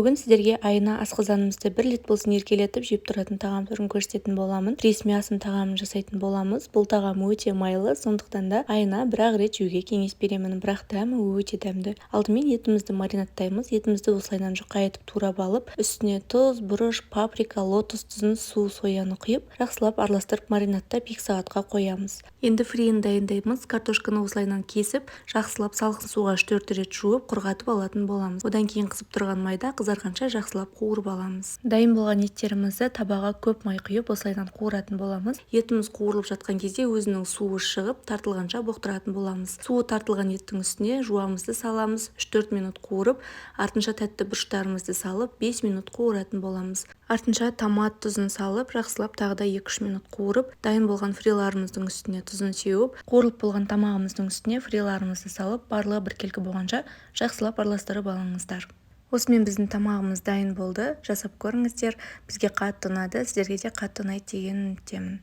Бүгін сіздерге айына асқазанымызды бір рет болсын еркелетіп жеп тұратын тағам түрін көрсететін боламын. Фри с мясом тағамын жасайтын боламыз. Бұл тағам өте майлы, сондықтан да айына бір-ақ рет жеуге кеңес беремін, бірақ дәмі өте дәмді. Алдымен етімізді маринадтаймыз. Етімізді осылайынан жұқа етіп турап алып, үстіне тұз, бұрыш, паприка, лотос тұзын, су, сояны құйып, жақсылап араластырып, маринадтап 2 сағатқа қоямыз. Енді фриін дайындаймыз. Картошканы осылайынан кесіп, жақсылап салқын суға 3-4 рет жуып, құрғатып алатын боламыз. Одан кейін қызып тұрған майда қызарғанша жақсылап қуырып аламыз. Дайын болған еттерімізді табаға көп май құйып, осылайынан қуыратын боламыз. Етіміз қуырылып жатқан кезде өзінің суы шығып, тартылғанша бұқтыратын боламыз. Суы тартылған еттің үстіне жуамызды саламыз, 3-4 минут қуырып, артынша тәтті бұрыштарымызды салып, 5 минут қуыратын боламыз. Артынша томат тұзын салып, жақсылап тағы да 2-3 минут қуырып, дайын болған фриларымыздың үстіне тұзын сеуіп, қуырылып болған тамағымыздың үстіне фриларымызды салып, барлығы біркелкі болғанша жақсылап араластырып алыңыздар. Осымен біздің тамағымыз дайын болды. Жасап көріңіздер, бізге қатты ұнады, сіздерге де қатты ұнайды деген үміттемін.